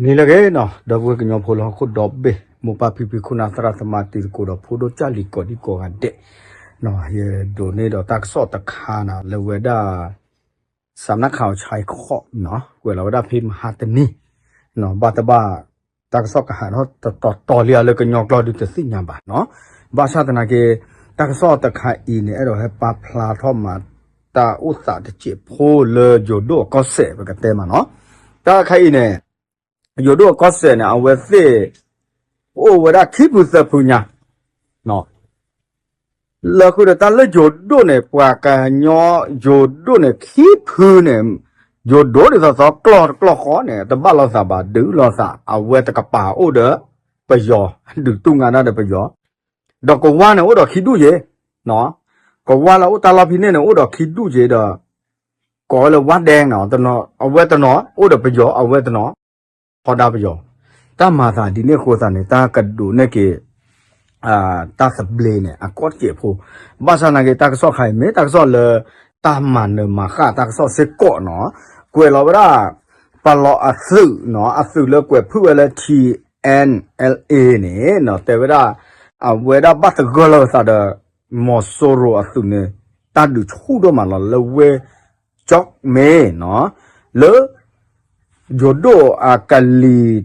နံၤလၢအဂ့ၤနီၤ ဒီပုၢ်ဝဲၢ်ကညီဖိလၢဟီၣ်ခိၣ်ဒီဘ့ၣ် မိၢ်ပၢ်ဖံဖု ခိၣ်နၢ်သရၣ်သမါ တံၤသကိးဒီးဖိဒိၣ်ကၢ်လံၤကိးဒံကိးဂၤဒဲး, ယဒိးန့ၢ်ဒီးတၢ်ကစီၣ်တခါန့ၣ် လၢဝဲဒၣ် စးနါခးအီၤဆဲးခီၣ်နီၤ ကွဲးလီၤဝဲဒၣ်ဖဲမဟါတနံၤ ဘၣ်တဘၣ် တၢ်ကစီၣ်ကဟးထီၣ်တတီၤတီၤလံဧါ လၢကညီကျိာ်ဒုးတသ့ၣ်ညါဘၣ်နီၤ. ဘၣ်ဆၣ်သနာ်က့ တၢ်ကစီၣ်တခါအံၤန့ၣ် အဲၣ်ဒိးဟဲပာ်ဖျါထီၣ်မး တၢ်အိၣ်သးတစဲးဖိလၢယိၤဒိၣ်အကီၢ်စဲၣ် ပကတဲမးနီၤ. တၢ်တခါအံၤန့ၣ် ယိၤဒိၣ်အကီၢ်စဲၣ်န့ၣ် အဝဲသ့ၣ် အိၣ်ဝဲဒၣ်ခံဖုသၢဖုညါ လၢဃုာ်ဒီးတၢ်လၢယိၤဒိၣ်န့ၣ် ပှၤကညီယိၤဒိၣ်န့ၣ် ခံဖုန့ၣ် ယိၤဒိၣ်ဒ်သိးသိးကျီၢ်တကျီၢ်ဃီန့ၣ် တဘၣ်လိာ်သးဘၣ် ဒုးလိာ်သး အဝဲတကပၤအိၣ်ဒီးပယီၤ ဒုးတူၢ်ငါဒၣ်ဒီးပယီၤ ဒီးကဝါန့ၣ်အိၣ်ဒီးခံဒူၣ်ယဲ ကဝါလၢအိၣ်တၢ်လီၢ်ဖဲန့ၣ်န့ၣ် အိၣ်ဒီးခံဒူၣ်ယဲဒီး ကိးဝဲလၢဝါဒဲနီၤ အဝဲတနီၤ အိၣ်ဒီးပယီၤ အဝဲတနီၤ ထီဒါပယီၤ တၢ်မၤသးဒ်န့ၣ်အဃိသတးန့ၣ် တၢ်ကဒိးန့ၢ်က့ၤ တၢ်သဘျ့န့ၣ် အကီၢ်တစဲးဖိ ဘၣ်ဆၣ်သနာ်က့ တၢ်ကစီၣ်ခါအံၤ မ့ၢ်တၢ်ကစီၣ်လၢ တၢ်မၤနၢၤမၤဃၣ်တၢ်ကစီၣ်စ့ၢ်ကီးနီၤ ကွဲးလီၤဝဲဒၣ် ပလီၤအသုးနီၤ အသုးလၢကွဲးဖုၣ်ဝဲလၢ ထံ NLA န့ၣ်နီၤ တဲဝဲဒၣ် အဝဲဒၣ်ဘၣ်သဂၢၢ်လီၤအသးဒီး မီၤစိရိၤအသုးန့ၣ် တၢ်ဒုးဆူၣ်ဒိၣ်မးလီၤ လၢဝ့ၢ်ကၠီၣ်မဲနီၤ လၢ ယိၤဒိၣ်အကလံၤ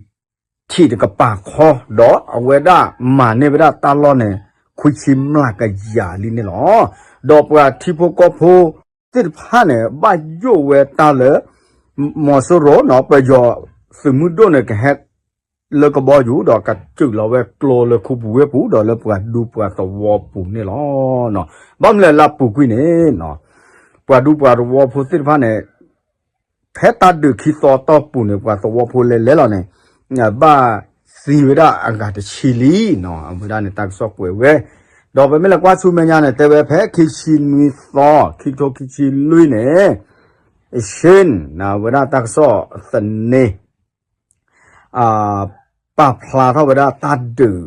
ထံးတကပၤခီ ဒီးအဝဲဒၣ်မၤန့ၢ်ဝဲဒၣ်တၢ်လီၢ်န့ၣ် ခွံဆံမျးကယၤလံန့ၣ်လီၤ. ဒီးပှၤထံဖိကီၢ်ဖိသ့ၣ်တဖၣ်န့ၣ် ဘၣ်ယိၣ်ဝဲတၢ်လၢ မီၤစိရိၤနီၤ ပယီၤသုးမုၢ်ဒိၣ်န့ၣ် ကဟဲလၢကဘီယူၤ ဒီးကစၢၢ်လီၤဝဲကျိလၢခူပူၤဝ့ၢ်ပူၤ ဒီးလၢပှၤဒူပှၤသဝီပူၤန့ၣ်လီၤ. ဘၣ်မနုၤလဲၣ်လၢအပူၤကွံာ်န့ၣ် ပှၤဒူပှၤသဝီဖိသ့ၣ်တဖၣ်န့ၣ် ဖဲတၢ်ဒုးခံသီတီၢ်ပူၤန့ၣ် ပှၤသဝီဖိလဲၤလဲၤလီၤန့ၣ် ဘၣ်သံဝဲဒၣ်အဂၤတဆံလံနီၤ အဝဲဒၣ်န့ၣ် တၢ်ကစီၣ်ကွဲးဝဲ ဒီးပမ့ၢ်လဲၤကွၢ်ဆူမဲာ်ညါန့ၣ် တဲဝဲဖဲခံဆံနွံသီ ခံကထိခံဆံလွံၢ်န့ၣ် ရှ့ၣ် ဝဲဒၣ်တၢ်ကစီၣ်သန့ ပာ်ဖျါထီၣ်ဝဲဒၣ်တၢ်ဒုး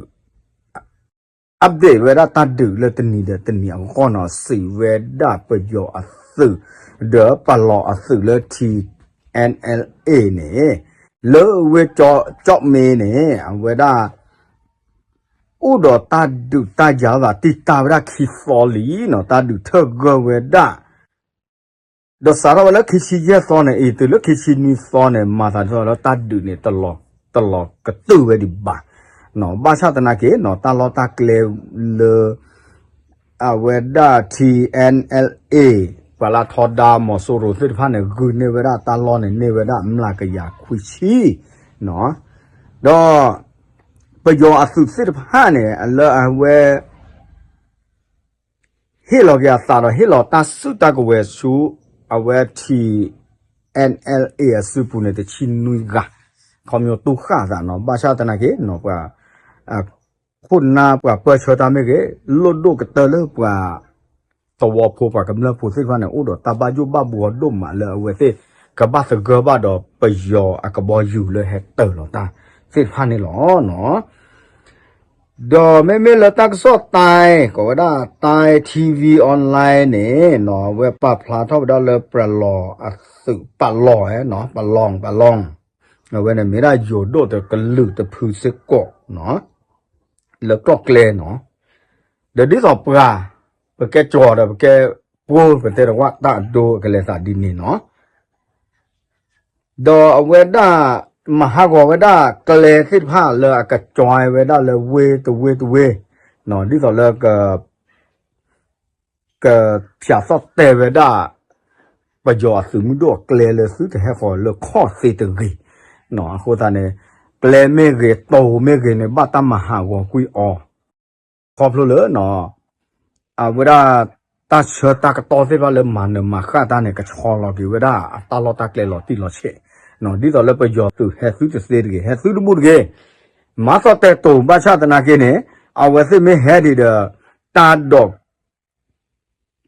update ဝဲဒၣ်တၢ်ဒုးလၢတနံၤဒီးတနံၤအဂီၢ်နီၤ စံးဝဲဒၣ်ပယီၤအသုး ဒီးပလီၤအသုးလၢ ထံ NLA န့ၣ် လၢဝ့ၢ်ကၠီၣ်မဲန့ၣ် အဝဲဒၣ် အိၣ်ဒီးတၢ်ဒုးတၢ်ယၤသးတံၢ်တာ်ဝဲဒၣ်ခံသီလံနီၤ တၢ်ဒုးထၢၣ်ဂၢၢ်ဝဲဒၣ် ဒီးစးထီၣ်ဝဲလၢခံဆံယဲၢ်သီန့ၣ် အံၤတုၤလၢခံဆံနွံသီန့ၣ် မၤသးဒ်သိးလၢတၢ်ဒုးန့ၣ် တလီၤကတုာ်ဝဲဒံးဘၣ်နီၤ ဘၣ်ဆၣ်သနာ်က့နီၤ တၢ်လီၢ်တၢ်ကျဲလၢ အဝဲဒၣ် ထံ NLA ပှၤလၢထီဒါမီၤစိရိၤသ့ၣ်တဖၣ်န့ၣ် ဂုာ်န့ၢ်ဝဲဒၣ်တၢ်လီၢ်န့ၣ် န့ၢ်ဝဲဒၣ်မျးကယၤခွံဆံနီၤ ဒီး ပယီၤအသုးသ့ၣ်တဖၣ်န့ၣ် လၢအဝဲ ဟ့ၣ်လီၤက့ၤအသးဒီး ဟ့ၣ်လီၤတၢ်စုတၢ်ကဝဲၤဆူ အဝဲထံ NLA အစုပူၤန့ၣ် တဆံနွံဂၤ ခီဖျိတူၢ်ဃာ်သးနီၤ ဘၣ်ဆၣ်သနာ်က့နီၤ ပှၤ ခိၣ်နၢ်ပှၤပၢၢ်ဆၢတၢ်မ့ၢ်ဂ့ၤ လိၣ်ဒိၣ်ကတၢၢ်လၢပှၤ သဝီဖိပှၤကမျၢၢ်ဖိသ့ၣ်တဖၣ်န့ၣ် အိၣ်ဒီးတၢ်ဘၣ်ယိၣ်ဘၣ်ဘှီဒိၣ်မးလၢအဝဲသ့ၣ် ကဘၣ်သဂၢၢ်ဘၣ်ဒီးပယီၤအကဘီယူၤလၢဟဲတၢၤလီၤတၢ်သ့ၣ်တဖၣ်န့ၣ်လီၤ. ဒီးမ့မ့ၢ်လၢတၢ်ကစီၣ်တၢ် ကိးဝဲဒၣ်တၢ် ထံ TV online န့ၣ်နီၤ အဝဲပာ်ဖျါထီၣ်ဝဲဒၣ်လၢပလီၤအသုး ပလီၤနီၤ ပလီၤ ပလီၤ အဝဲန့ၣ်မ့ၢ်ဒၣ်ယိၤဒိၣ်တကလုာ်တဖုစ့ၢ်ကီးနီၤ လၢကီၢ်ကျဲနီၤ ဒီးဒ်သိးပှၤ ပကဲကၠီၤဒီးပကဲပှိၤ ပတဲတဝၣ်တၢ်အဒိကလဲၤသးဒ်န့ၣ်နီၤ ဒီးအဝဲဒၣ် မၤဟးဂီၤဝဲဒၣ်ကျဲသ့ၣ်တဖၣ်လၢအကကၠီဝဲဒၣ်လၢဝ့ၢ်တဝ့ၢ်တဝ့ၢ်နီၤ ဒ်သိးလၢ ကဖၠးသီၣ်တဲာ်ဝဲဒၣ် ပယီၤအသုးမုၢ်ဒိၣ်အကျဲလၢသုတဟဲဃီၤလၢခီၣ်သ့တဂ့ၤနီၤ အဃိသတးန့ၣ် ကျဲမ့ၢ်ဂ့ၤ တိၤမ့ၢ်ဂ့ၤန့ၣ် ဘၣ်တၢ်မၤဟးဂီၤကွံာ်အီၤ ခီဖျိလၢနီၤ အဝဲဒၣ် တၢ်ဆၢတၢ်ကတီၢ်သ့ၣ်တဖၣ်လၢမၤနၢၤမၤဃၣ်တၢ်န့ၣ် ကဆီလီၤက့ၤဝဲဒၣ်အတၢ်လီၢ်တၢ်ကျဲလီၤတံၢ်လီၤဆဲးနီၤ ဒ်သိးလၢပယီၤသုးဟဲသုတသ့တဂ့ၤ ဟဲသုတဘူၣ်တဂ့ၤ မၤသီၣ်တဲာ်တိၤ ဘၣ်ဆၣ်သနာ်က့န့ၣ် အဝဲသ့ၣ်မ့ၢ်ဟဲဒံးဒီး တၢ်ဒိး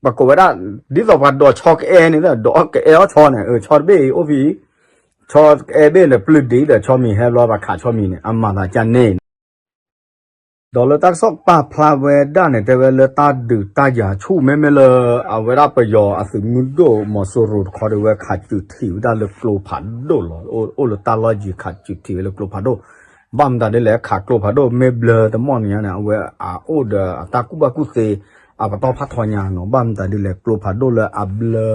ပကိးဝဲဒၣ် ဒ်သိးပှၤဒိးဆီကအဲန့ၣ် ဒိးအီၣ်ကအဲအီၣ်ဆီန့ၣ် ဆီတဘ့ၣ်အံၤအိၣ်ဖဲအံၤ ဆီကအဲဘ့ၣ်ဒီးပျုၢ်ဒံးဒီးဆီမံၤ ဟဲဘျီပှၤခးဆီမံၤန့ၣ် အမၤသးကန့ၣ် ဒီးလၢတၢ်ကစီၣ်ပာ်ဖျါဝဲဒၣ်န့ၣ် တဲဝဲလၢတၢ်ဒုးတၢ်ယၤဆူၣ် မ့မ့ၢ်လၢ အဝဲဒၣ်ပယီၤအသုးမုၢ်ဒိၣ် မီၤစိရိၤတခီဒီး ဝဲခးစုးထံးဝဲဒၣ်လၢကျိဖးဒိၣ်လီၤ. အိၣ်လၢတၢ်လီၢ်ယံၤ ခးစုးထံးဝဲလၢကျိဖးဒိၣ်. ဘၣ်မတၤဒ်လဲၣ် ခးကျိဖးဒိၣ် မ့ၢ်ဘျၢတမီၢ်နံၤညါန့ၣ် အဝဲအအိၣ်ဒီးအတၢ်ကူၣ်ဘၣ်ကူၣ်သ့ အပတီၢ်ဖးထီညါနီၤ. ဘၣ်မတၤဒ်လဲၣ် ကျိဖးဒိၣ်လၢအဘျၢ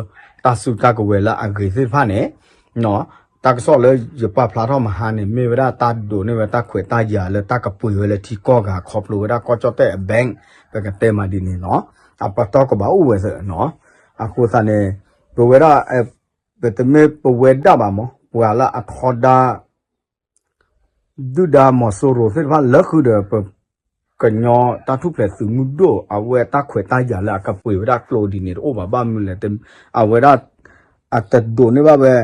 တၢ်စုတၢ်ကဝဲၤလၢအဂ့ၤသ့ၣ်တဖၣ်န့ၣ် တၢ်ကစီၣ်လၢယပာ်ဖျါထီၣ်မဟါန့ၣ် မ့ၢ်ဝဲဒၣ်တၢ်ဒုးန့ၢ်ဝဲတၢ်ခွဲးတၢ်ယာ်လၢတၢ်ကပှ့ၤဝဲလၢထံကီၢ်ဂၤ ခီဖျိဝဲဒၣ်ကီၢ်ကၠီၣ်တဲၣ်အ bank ပကတဲမးဒ်န့ၣ်နီၤ. အပတီၢ်ကဘၣ်အိၣ်ဝဲသ့နီၤ. အဃိသတးန့ၣ် ပဝဲဒၣ် ပတမ့ၢ်ပဝဲဒၣ်ဘၣ်မး ပှၤလၢအထီဒါ ဒုၣ်ဒါမီၤစိရိၤသ့ၣ်တဖၣ်လၢဃုာ်ဒီး ပကညီတၢ်ထူၣ်ဖျဲးသုးမုၢ်ဒိၣ် အဝဲတၢ်ခွဲးတၢ်ယာ်လၢအကပှ့ၤဝဲဒၣ်ကျိဒ်န့ၣ်တအိၣ်ဘၣ်. ဘၣ်မနုၤလဲၣ် အဝဲဒၣ် အတဒိးန့ၢ်ဘၣ်ဝဲ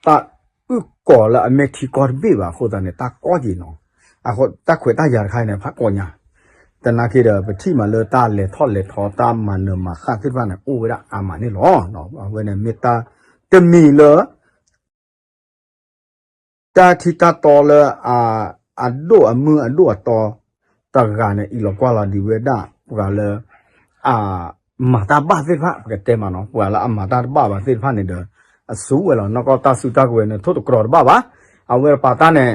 တၢ်အုၣ်ကီၤလၢအမ့ၢ်ထံကီၢ်တဘ့ၣ်ဘၣ်. အဃိသတးန့ၣ် တၢ်ကီက့ၤနီၤ. အဃိတၢ်ခွဲးတၢ်ယာ်တခါအံၤန့ၣ် ဖးကီညါ သနာ်က့ဒီး ပထံၣ်မးလၢတၢ်လဲၤထီၣ်လဲၤထီ တၢ်မၤနၢၤမၤဃၣ်သ့ၣ်တဖၣ်န့ၣ် အိၣ်ဝဲဒၣ်အါမးန့ၣ်လီၤ. အဝဲန့ၣ်မ့ၢ်တၢ်တမံၤလၢ တၢ်ထံၣ်တၢ်တီလၢ အဒိၣ်အမုၢ်အဒိၣ်အတီ တဂၤန့ၣ် အံၤလီၤကွၢ်လီၤဒံးဝဲဒၣ် ပှၤလၢ အမၤတၢ်ဘၣ်သ့ၣ်တဖၣ် ပကတဲမးနီၤ ပှၤလၢအမၤတၢ်တဘၣ်ဘၣ်သ့ၣ်တဖၣ်န့ၣ်ဒီး အစူၢ်ဝဲလီၤ. နီၢ်ကီၢ်တၢ်စုတၢ်ကဝဲၤန့ၣ် ထိၣ်တကြီၤတဘၣ်ဘၣ်. အဝဲပာ်တၢ်န့ၣ်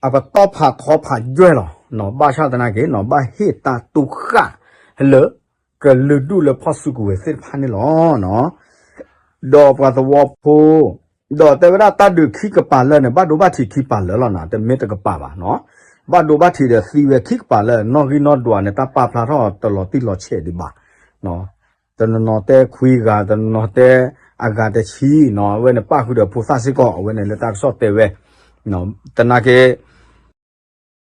အပတီၢ်ဖးထီဖးယွဲၢ်လီၤ. ဘၣ်ဆၣ်သနာ်က့ ဘၣ်ဟ့ၣ်တၢ်တူၢ်ဃာ်လၢ ကလုာ်ဒူၣ်လၢဖီၣ်စုကဝဲၤသ့ၣ်တဖၣ်န့ၣ်လီၤ. ဒီးပှၤသဝီဖိ ဒီးတဲဝဲဒၣ်တၢ်ဒုးခံကပၤလၢာ်န့ၣ် ဘၣ်ဒိဘၣ်ထံးခံကပၤလၢာ်လီၤနီၤ တမ့ၢ်တကပၤဘၣ်နီၤ. ဘၣ်ဒိဘၣ်ထံးဒီးသံဝဲခံကပၤလၢာ် နီၣ်ဂံၢ်နီၣ်ဒွးန့ၣ် တၢ်ပာ်ဖျါထီၣ်တလီၤတံၢ်လီၤဆဲးဒံးဘၣ်. တနီၤနီၤတဲခွံဂၤ တနီၤနီၤတဲအဂၤတဆံနီၤ အဝဲန့ၣ်ပၣ်ဃုာ်ဒီးဖိသၣ်စ့ၢ်ကီး အဝဲန့ၣ်လၢတၢ်ကစီၣ်တဲဝဲ သနာ်က့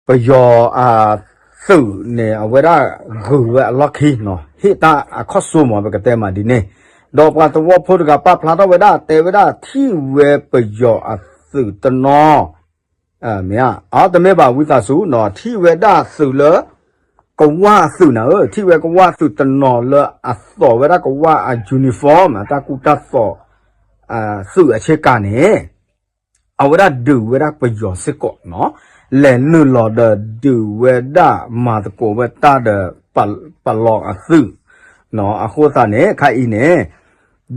ပယီၤအသုးန့ၣ် အဝဲဒၣ်ဂုာ်ဝဲအလီၢ်ခံနီၤ ဟ့ၣ်တၢ်အခီၣ်စိမး ပကတဲမးဒ်န့ၣ် ဒီးပှၤသဝီဖိတဂၤပာ်ဖျါထီၣ်ဝဲဒၣ် တဲဝဲဒၣ်ထံၣ်ဝဲပယီၤအသုးတနီၤ မ့ၢ်ဧါ အတမ့ၢ်ဘၣ်ဝံသးစူၤနီၤ ထံၣ်ဝဲဒၣ်သုးလၢ ကဝၢ်အသုးနၤဧၢ ထံၣ်ဝဲကဝၢ်သုးတနီၤလၢအသိးဝဲဒၣ်ကဝၢ်အ uniform တၢ်ကူတၢ်သိး သုးအဆ့ကၤန့ၣ် အဝဲဒၣ်ဒုးဝဲဒၣ်ပယီၤစ့ၢ်ကီးနီၤ လဲၤနုာ်လီၤဒီးဒုးဝဲဒၣ်မၤသကိးဝဲတၢ်ဒီး ပလီၤအသုး အဃိသတးန့ၣ် ခါအံၤန့ၣ်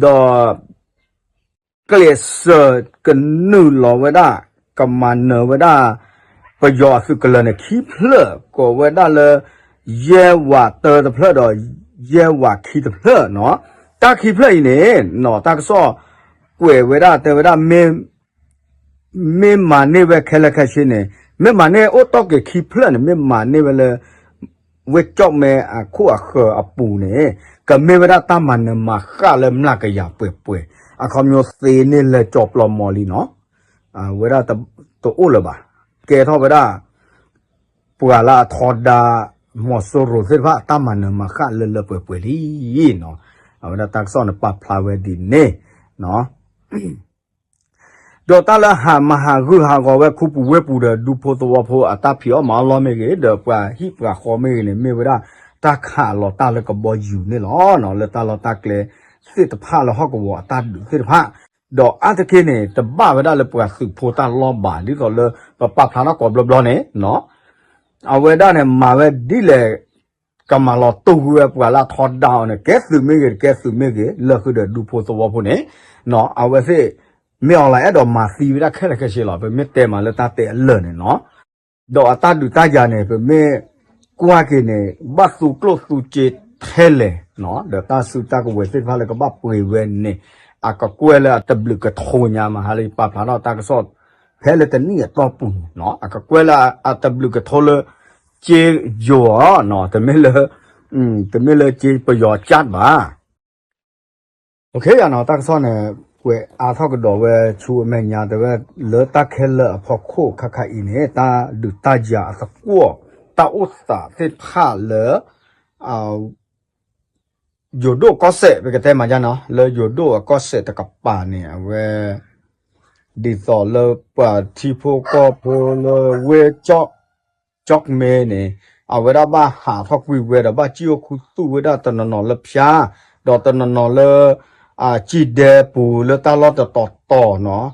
ဒီး ကျဲးစၢးကနုာ်လီၤဝဲဒၣ် ကမၤနၢၤဝဲဒၣ် ပယီၤအသုးကလၢၤန့ၣ် ခံဖျၢၣ် ကိးဝဲဒၣ်လၢ ယဲၢ်ဝးတၢတဖျၢၣ်ဒီး ယဲၢ်ဝးခံတဖျၢၣ်နီၤ တၢ်ခံဖျၢၣ်အံၤန့ၣ်နီၤ တၢ်ကစီၣ်ကွဲးဝဲဒၣ်တဲဝဲဒၣ် မ့ၢ်မၤန့ၢ်ဝဲခဲလၢာ်ခဲဆ့န့ၣ် မ့ၢ်မၤန့ၢ်အိၣ်တီၢ်က့ၤခံဖျၢၣ်န့ၣ် မ့ၢ်မၤန့ၢ်ဝဲလၢ ဝ့ၢ်ကၠီၣ်မဲအခိၣ်အဃၢၤအပူၤန့ၣ် ကမ့ၢ်ဝဲဒၣ်တၢ်မၤနၢၤမၤဃၣ်လၢမျးကယၤပှဲၤပှဲၤ အခီပညီသ့န့ၢ်လၢကၠီပျီမီၤလံနီၤ ဝဲဒၣ်တအိၣ်လၢၤဘၣ် ကဲထီၣ်ဝဲဒၣ် ပှၤလၢအထီဒါ မီၤစိရိၤသ့ၣ်တဖၣ် တၢ်မၤနၢၤမၤဃၣ်လၢလၢပှဲၤပှဲၤလံနီၤ အဝဲဒၣ်တၢ်ကစီၣ်န့ၣ်ပာ်ဖျါဝဲဒ်န့ၣ်နီၤ ဒီးတၢ်လၢဟးမၤဟးဂုာ်ဟးဂီၤဝဲခူပူၤဝ့ၢ်ပူၤဒီး ဒူဖိသဝီဖိအတၢ်ဖံးအီၣ်မၤအီၣ်လီၢ်မ့ၢ်ဂ့ၤ ဒီးပှၤဟံၣ်ပှၤဃီမ့ၢ်ဂ့ၤန့ၣ် မ့ၢ်ဝဲဒၣ်တၢ်ခးလီၤတၢ်လၢကဘီယူၤန့ၣ်လီၤ. လၢတၢ်လီၢ်တၢ်ကျဲသ့ၣ်တဖၣ်လၢဟီၣ်ကဝီၤအတၢ်ဒုးသ့ၣ်တဖၣ် ဒီးအါတက့ၢ်န့ၣ် တဘၣ်ဝဲဒၣ်လၢပှၤသုးဖိတၢ်လီၢ်ဘၣ် ဒ်သိးလၢပပာ်ဖျါထီၣ်ကိးဘျီဘျီန့ၣ် အဝဲဒၣ်န့ၣ် မၤဝဲဒ်လဲၣ် ကမၤလီၤတူၢ်ဝဲပှၤလၢအထီဒါအီၤန့ၣ် ကဲသုးမ့ၢ်ဂ့ၤ တကဲသုးမ့ၢ်ဂ့ၤ လၢဃုာ်ဒီးဒူဖိသဝီဖိန့ၣ် အဝဲသ့ၣ် မ့ၢ်အီၤလၢအဲၣ်ဒိးမၤသံဝဲဒၣ်ခဲလၢာ်ခဲဆ့လီၤ. ပမ့ၢ်တဲမးလၢတၢ်တဲအလၢာ်န့ၣ်နီၤ ဒီးအတၢ်ဒုးတၢ်ယၤန့ၣ် ပမ့ၢ်ကွၢ်က့ၤန့ၣ် ဘၣ်သူကျိၣ်သူစ့ထဲလဲၣ်နီၤ ဒီးတၢ်စုတၢ်ကဝဲၤသ့ၣ်တဖၣ်လၢကဘၣ်ပှ့ၤဝဲန့ၣ် အကကွဲၢ်လၢအတဘျုးကထိညါမး ဟါလၢယပာ်ဖျါထီၣ်တၢ်ကစီၣ် ဖဲလၢတနံၣ်အတီၢ်ပူၤန့ၣ်နီၤ အကကွဲၢ်လၢအတဘျုးကထိလၢ က့ယိၤအီၤနီၤ တမ့ၢ်လၢ တမ့ၢ်လၢက့ပယီၤကၠၢ်ဘၣ် တၢ်ကစီၣ်န့ၣ် ကွဲးအါထီၣ်ကဒီးဝဲဆူအမဲာ်ညါ တဲဝဲလၢတၢ်ခဲလၢာ်အဖီခိၣ်ခါခါအံၤန့ၣ် တၢ်ဒုးတၢ်ယၤအသကွီၢ် တၢ်အိၣ်သးသ့ၣ်တဖၣ်လၢ ယိၤဒိၣ်ကီၢ်စဲၣ် ပကတဲမးယါနီၤ လၢယိၤဒိၣ်အကီၢ်စဲၣ်တကပၤန့ၣ် အဝဲ ဒ်သိးလၢပှၤထံဖိကီၢ်ဖိလၢဝ့ၢ် ကၠီၣ်မဲန့ၣ် အဝဲဒၣ်ဘၣ်ဟးထီၣ်ကွံာ်ဝဲဒီး ဘၣ်စံၣ်အိၣ်ခူသူၣ်ဝဲဒၣ်တနီၤနီၤလၢဖၠါ ဒီးတနီၤနီၤလၢ အစံၣ်ဒဲပူၤလၢတၢ်လီၢ်တတီၤတီၤနီၤ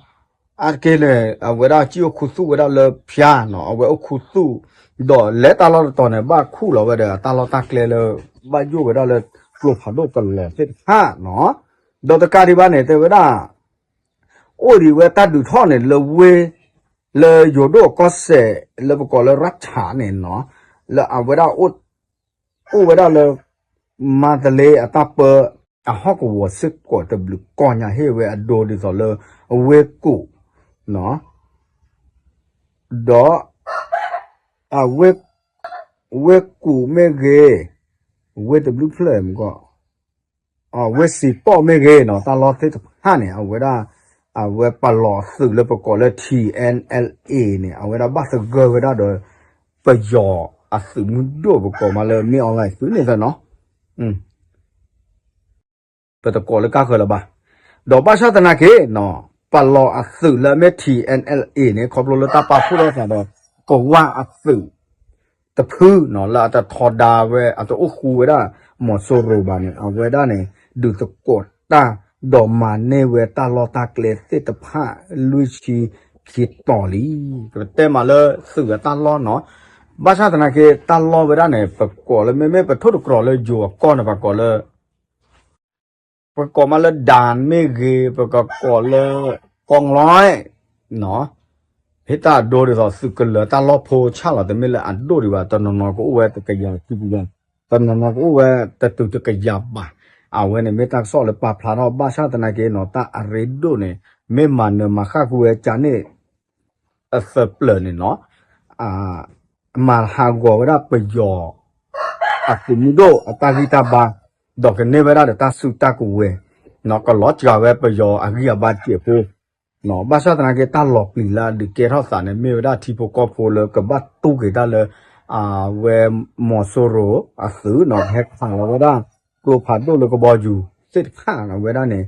အါတက့ၢ်န့ၣ် အဝဲဒၣ်စံၣ်အိၣ်ခူသူၣ်ဝဲဒၣ်လၢဖၠါနီၤ အဝဲအိၣ်ခူသူၣ် ဒီးလဲၤတၢ်လီၢ်တတီၤန့ၣ် ဘၣ်ခူၣ်လီၤဝဲဒီးတၢ်လီၢ်တၢ်ကျဲလၢ ဘၣ်ယိၣ်ဝဲဒၣ်လၢ ကျိဖးဒိၣ်ကလီၤသ့ၣ်တဖၣ်နီၤ. ဒီးတကးဒံးဘၣ်န့ၣ် တဲဝဲဒၣ် အိၣ်ဒံးဝဲတၢ်ဒုးထီၣ်န့ၣ် လၢဝ့ၢ် လၢယိၤဒိၣ်ကီၢ်စဲၣ် လၢပကိးလၢရၢၣ်ထၣ်န့ၣ်နီၤ, လၢအဝဲဒၣ် အိၣ်ဝဲဒၣ်လၢ မါတလ့အတၢ်ပၢ အဟီၣ်ကဝီၤစ့ၢ်ကီးတဘျုးကီၢ်ညါ ဟ့ၣ်ဝဲအဒိဒ်သိးလၢ အဝ့ၢ်ကူၣ် ဒီး အဝ့ၢ်ကူၣ်မ့ၢ်ဂ့ၤ, ဝ့ၢ်တဘျုးဖျၢၣ်မ့ၢ်ဂ့ၤ, ဝ့ၢ်စံးပီၣ်မ့ၢ်ဂ့ၤနီၤ, တၢ်လီၢ်သ့ၣ်တဖၣ်န့ၣ် အဝဲဒၣ် အဝဲပာ်လီၤအသုးလၢပကိးလၢ ထံၣ်အဲၣ်အဲၣ်အ့ န့ၣ် အဝဲဒၣ်ဘၣ်သဂၢၢ်ဝဲဒၣ်ဒီး ပယီၤအသုးမုၢ်ဒိၣ်ပကိးမးလၢ မင်းအောင်လှိုင် သုးန့ၣ်သနီၤ. ပတကိးလၢကါဃၢၤလၢၤဘၣ်. ဒီးဘၣ်ဆၣ်သနာ်က့နီၤ, ပာ်လီၤအသုးလၢအမ့ၢ် ထံၣ်အဲၣ်အဲၣ်အ့ န့ၣ် ခီဖျိလၢတၢ်ပာ်ဖှိၣ်ထီၣ်သးဒီး ကဝၢ်အသုးတဖုနီၤ လၢအတထီဒါဝဲ အတအိၣ်ဃူဝဲဒၣ် မီၤစိရိၤဘၣ်န့ၣ် အဝဲဒၣ်န့ၣ် ဒုးသကိးတၢ် ဒီးမၤန့ၢ်ဝဲတၢ်လီၢ်တၢ်ကျဲသ့ၣ်တဖၣ် လွံၢ်ဆံခံတီၤလံ. ပကတဲမးလၢသုးအတၢ်လီၢ်နီၤ, ဘၣ်ဆၣ်သနာ်က့ တၢ်လီၢ်ဝဲဒၣ်န့ၣ် ပကိးလၢ မ့မ့ၢ်ပထိၣ်တကြၢးလၢယိၤအကီၢ်န့ၣ် ပကိးလၢ ပကကိးမးလၢ ဒၣ်မ့ၢ်ဂ့ၤ, ပကကိးလၢ ကီၢ်ငလီၢ် ဟ့ၣ်တၢ်အဒိဒ်သိး သုးကလၢၤတၢ်လီၢ်ဖိဆၣ်လီၤ တမ့ၢ်လၢအဒိၣ်ဒံးဘၣ်, တနီၤနီၤကအိၣ်ဝဲတကယၤခံကယၤ, တနီၤနီၤကအိၣ်ဝဲတတုၤတကယၤဘၣ်. အဝဲန့ၣ်မ့ၢ်တၢ်ကစီၣ်လၢပာ်ဖျါထီၣ် ဘၣ်ဆၣ်သနာ်က့နီၤ တၢ်အရ့ဒိၣ်န့ၣ် မ့ၢ်မၤနၢၤမၤဃၣ်ကွံာ်ဝဲကန့ၣ် အသၢပျၢၤန့ၣ်နီၤ, မၤဟးဂီၤဝဲဒၣ်ပယီၤ အသုးမုၢ်ဒိၣ်အတၢ်ဂံၢ်တၢ်ဘါ, ဒီးကန့ၢ်ဝဲဒၣ်ဒီးတၢ်စုတၢ်ကဝဲၤ, ကလီၤစှၤဝဲပယီၤအဂံၢ်အဘါတစဲးဖိ, ဘၣ်ဆၣ်သနာ်က့ တၢ်လီၤပျံၤလၢအဒုးကဲထီၣ်သးန့ၣ် မ့ၢ်ဝဲဒၣ်ထံဖိကီၢ်ဖိလၢကဘၣ်တူၢ်က့ၤတၢ်လၢ အဝဲမီၤစိရိၤအသုးနီၤ, ဟဲခးလီၤဝဲဒၣ် ကျိဖးဒိၣ်လၢကဘီယူၤသ့ၣ်တဖၣ်ဝဲဒၣ်န့ၣ်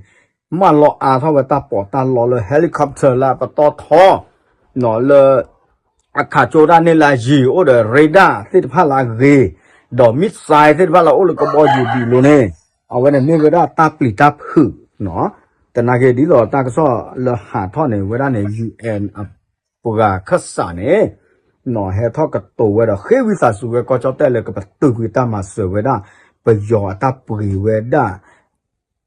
မၢလီၤအါထီၣ်ဝဲတၢ်ပီးတၢ်လီလၢ helicopter လၢအပတီၢ်ထီ လၢ အခးကၠိဒၣ်န့ၢ်လၢအယံၤ အိၣ်ဒီး radar သ့ၣ်တဖၣ်လၢအဂ့ၤ, ဒီး missile သ့ၣ်တဖၣ်လၢအအိၣ်လၢကဘီယူၤဒံးလိၤန့ၣ်, အဝဲန့ၣ်မ့ၢ်ဝဲဒၣ်တၢ်ပျံၤတၢ်ဖုးနီၤ. သနာ်က့ဒ်သိးတၢ်ကစီၣ်လၢဟးထီၣ်န့ၣ် ဝဲဒၣ်န့ၣ် ယူၣ်အဲၣ် အပှၤခၢၣ်စးန့ၣ် ဟဲထီၣ်ကတိၤဝဲဒီးဃ့ဝံသးစူၤဝဲကီၢ်ကၠီၣ်တဲၣ်လၢကပတုာ်ကွံာ်တၢ်မၤစၢၤဝဲဒၣ် ပယီၤအတၢ်ပှ့ၤဝဲဒၣ်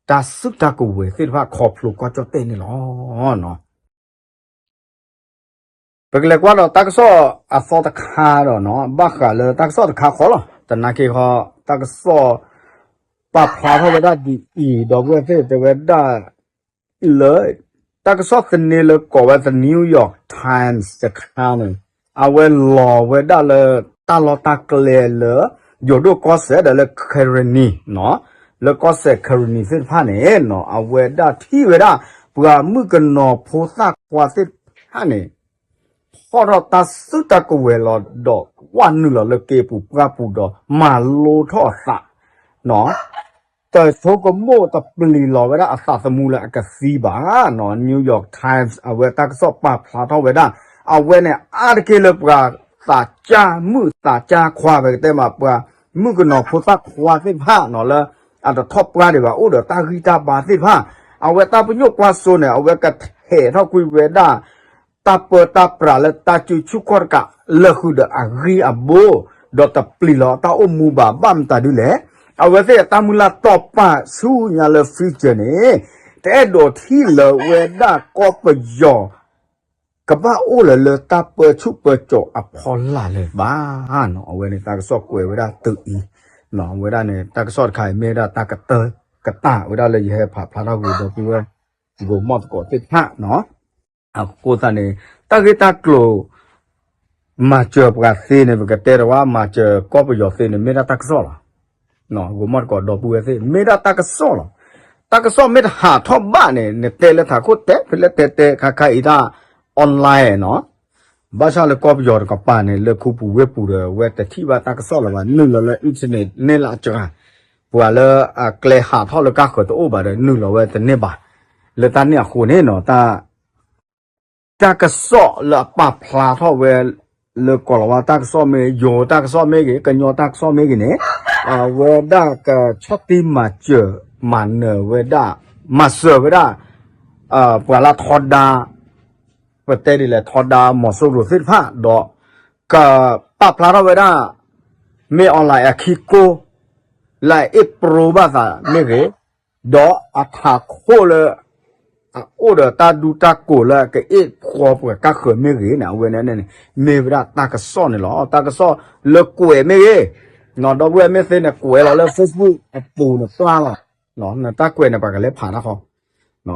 တၢ်စုတၢ်ကဝဲၤသ့ၣ်တဖၣ်ခီဖျိကီၢ်ကၠီၣ်တဲၣ်န့ၣ်လီၤ. ပကလဲၤကွၢ်ဒီးတၢ်ကစီၣ်အသီတခါဒီးနီၤ, ဘၣ်ဃးလၢတၢ်ကစီၣ်တခါဃီလီၤ. သနာ်က့ဃီ တၢ်ကစီၣ် ပာ်ဖျါထီၣ်ဝဲဒၣ်ဒ်အံၤ ဒီပုၢ်ဝဲၢ်သ့ၣ် တဲဝဲဒၣ် လၢ တၢ်ကစီၣ်သန့လၢကိးဝဲ The New York Times တခါန့ၣ် အဝဲလီၤဝဲဒၣ်လၢ တၢ်လီၢ်တၢ်ကျဲလၢ ယိၤဒိၣ်ကီၢ်စဲၣ်ဒီးလၢ Karenni နီၤ, လၢကီၢ်စဲၣ် Karenni သ့ၣ်တဖၣ်န့ၣ်နီၤ, အဝဲဒၣ်ထံၣ်ဝဲဒၣ် ပှၤမုၣ်ကနီၤဖိသၣ်ခွါသ့ၣ်တဖၣ်န့ၣ် ထီၣ်ထီၣ်တၢ်စုတၢ်ကဝဲၤလီၤဒီး ဝဲနုာ်လီၤလၢက့ပူၤပှၢ်ပူၤဒီး မၤလိထီၣ်အသး နီၤ, တဆိကမိၣ်တပျံၤလီၤဝဲဒၣ်အသးသမူလၢအကသံဘၣ်နီၤ. New York Times အဝဲတၢ်ကစီၣ်ပာ်ဖျါထီၣ်ဝဲဒၣ် အဝဲန့ၣ်အါတက့ၢ်လၢပှၤသးစၢ်မုၣ်သးစၢ်ခွါ ပကတဲမး ပှၤမုၣ်ကနီၤဖိသၣ်ခွါသ့ၣ်တဖၣ်နီၤ လၢအတထီၣ်ပှၢ်ဒံးဘၣ် အိၣ်ဒီးတၢ်ဂံၢ်တၢ်ဘါသ့ၣ်တဖၣ် အဝဲတၢ်ပညိၣ်ကွၢ်စိန့ၣ် အဝဲကထဲးထီၣ်ကွံာ်ဝဲဒၣ် တၢ်ပၢတၢ်ပြးလၢတၢ်စုဆူၣ်ခီၣ်တကး လၢာ်ဃုာ်ဒီးအဂံၢ်အဘါ ဒီးတပျံၤလီၤတၢ်အိၣ်မူဘၣ် ဘၣ်မတၤဒ်လဲၣ်, အဝဲသ့ၣ်အတၢ်မုၢ်လၢ်တီၢ်ပာ်ဆူညါလၢ future န့ၣ် တအဲၣ်ဒိးထံၣ်လၢၤဝဲဒၣ်ကီၢ်ပယီၤ ကဘၣ်အိၣ်လၢၤလၢတၢ်ပၢဆူၣ်ပၢစိးအဖီလာ်လၢၤဘၣ်နီၤ. အဝဲန့ၣ်တၢ်ကစီၣ်ကွဲးဝဲဒၣ်တုၤအံၤ, အဝဲဒၣ်န့ၣ် တၢ်ကစီၣ်တခါအံၤမ့ၢ်ဝဲဒၣ်တၢ်ကတၢၢ်ကတၢၢ်ဝဲဒၣ်လၢယဟဲဖးဖျါထီၣ်ကွံာ်ဒီပုၢ်ဝဲၢ် ဂိၤမီၢ်သကိးသ့ၣ်တဖၣ်နီၤ. အဃိသတးန့ၣ် တၢ်ဂ့ၢ်တၢ်ကျိၤ မၤစၢၤပှၤသ့န့ၣ် ပကတဲဒီးဝဲ မၤစၢၤကီၢ်ပယီၤသ့န့ၣ် မ့ၢ်ဒၣ်တၢ်ကစီၣ်လီၤ. ဂိၤမီၢ်သကိးဒီပုၢ်ဝဲၢ်သ့ၣ် မ့ၢ်ဒၣ်တၢ်ကစီၣ်လီၤ. တၢ်ကစီၣ်မ့ၢ်တဟးထီၣ်ဘၣ်န့ၣ် နတဲလၢထးခိၣ်တဲ ဖဲလဲၣ်တဲတဲခါခါအံၤတၢ် online နီၤ. ဘၣ်ဆၣ်လၢကီၢ်ပယီၤတကပၤန့ၣ် လၢခူပူၤဝ့ၢ်ပူၤဒီး အဝဲတထံၣ်ဘၣ်တၢ်ကစီၣ်လၢၤဘၣ် နုာ်လီၤလၢ internet န့ၢ်လၢအစှၤ, ပှၤလၢအကျဲဟးထီၣ်လၢကါဃၢၤတအိၣ်ဘၣ်ဒီး နုာ်လီၤဝဲတန့ၢ်ဘၣ်. လၢတၢ်န့ၣ်အဃိန့ၣ်နီၤ တၢ် တၢ်ကစီၣ်လၢအပာ်ဖျါထီၣ်ဝဲ လၢကိးလီၤဝဲတၢ်ကစီၣ်မ့ၢ်ဂ့ၤ ယိၤတၢ်ကစီၣ်မ့ၢ်ဂ့ၤ ကညီတၢ်ကစီၣ်မ့ၢ်ဂ့ၤန့ၣ် အဝဲဒၣ်ကဆီၣ်တံၢ်မၤစၢၤ မၤနၢၤဝဲဒၣ် မၤစၢၤဝဲဒၣ် ပှၤလၢထီဒါ ပတဲဒ်လဲၣ် ထီဒါမီၤစိရိၤသ့ၣ်တဖၣ် ဒီး ကပာ်ဖျါထီၣ်ဝဲဒၣ် မ့ၢ် online အခံကိၢ် လၢအအ့ၣ်ပြိဘၣ်သးမ့ၢ်ဂ့ၤ, ဒီးအထးခိၣ်လၢ အအိၣ်ဒီးတၢ်ဒူတၢ်ကိးလၢအကအ့ၣ်ဖှီပှၤကါဃၢၤမ့ၢ်ဂ့ၤန့ၣ် အဝဲန့ၣ်န့ၣ် မ့ၢ်ဝဲဒၣ်တၢ်ကစီၣ်န့ၣ်လီၤ. တၢ်ကစီၣ်လၢကွဲးမ့ၢ်ဂ့ၤ, ဒီပုၢ်ဝဲၢ်မ့ၢ်သ့န့ၣ် ကွဲးလီၤလၢ Facebook အပူၤန့ၣ်ပျၢ်လီၤ. နတၢ်ကွဲးန့ၣ် ပှၤကလဲၤဖးတၢ်ဃီ,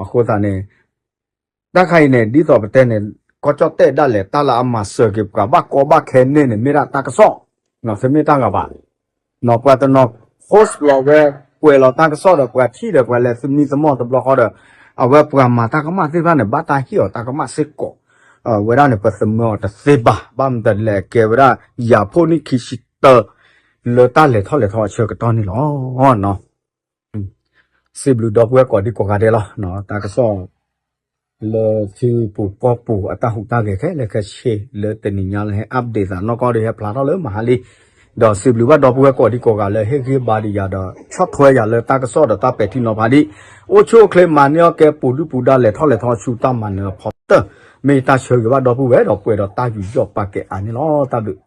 အဃိသတးန့ၣ် တၢ်ခါအံၤန့ၣ် ဒ်သိးပတဲန့ၣ် ကီၢ်ကၠီၣ်တဲၣ်ဒၣ်လဲာ် တၢ်လၢအမၤစၢၤက့ၤပှၤဘၣ်ကီဘၣ်ခဲန့ၣ်န့ၣ် မ့ၢ်ဒၣ်တၢ်ကစီၣ်, တမ့ၢ်တၢ်ဂၤဘၣ်. ပှၤတနီၤ post လီၤဝဲ ကွဲးလီၤတၢ်ကစီၣ်ဒီး ပှၤထံၣ်ဒီးပှၤလဲၤသမံသမိးတဘျီဃီဒီး အဝဲပှၤမၤတၢ်ကမၣ်သ့ၣ်တဖၣ်န့ၣ် ဘၣ်တၢ်ဟ့ၣ်အီၤတၢ်ကမၣ်စ့ၢ်ကီး, ဝဲဒၣ်န့ၣ် ပသမၢအီၤတသ့ဘၣ်. ဘၣ်မတၤလဲၣ် ကဲဝဲဒၣ် ယၤဖိနံၣ်ခံဆံတၢ လၢတၢ်လဲၤထီၣ်လဲၤထီအဆၢကတီၢ်န့ၣ်လီၤ. စံးဘျုးဒီပုၢ်ဝဲၢ်ကိးဒံကိးဂၤဒဲးလီၤ. တၢ်ကစီၣ် လၢထံပူၤကီၢ်ပူၤအတၢ်ဟူးတၢ်ဂဲၤခဲလၢာ်ခဲဆ့ လၢတနံၤညါလၢဟဲ update သးနီၢ်ကီၢ်ဒီး ဟဲဖျါထီၣ်လၢမဟါလံ. ဒီးစံးဘျုးဘၣ်ဒီပုၢ်ဝဲၢ်ကိးဒံကိးဂၤလၢဟ့ၣ်ဂံၢ်ဘါဒံးယၤဒီး ဆီၣ်ထွဲယၤလၢတၢ်ကစီၣ်ဒီးတၢ်ပဲာ်ထံနီၤဖးဒံး, အိၣ်ဆူၣ်အိၣ်ချ့မၤန့ၢ်အီၣ်ကဲ ပူၤဒုၣ်ပူၤဒါလဲၤထီၣ်လဲၤထီဆူတၢ်မၤနၢၤအဖီတၢၢ်, မ့ၢ်တၢ်ဆၢဂ့ၤဘၣ်ဒီပုၢ်ဝဲၢ်ဒီးပှဲၤဒီးတၢ်ယူးယီၣ်ပာ်ကဲအါန့ၣ်လီၤ. တၢ်ဘျုး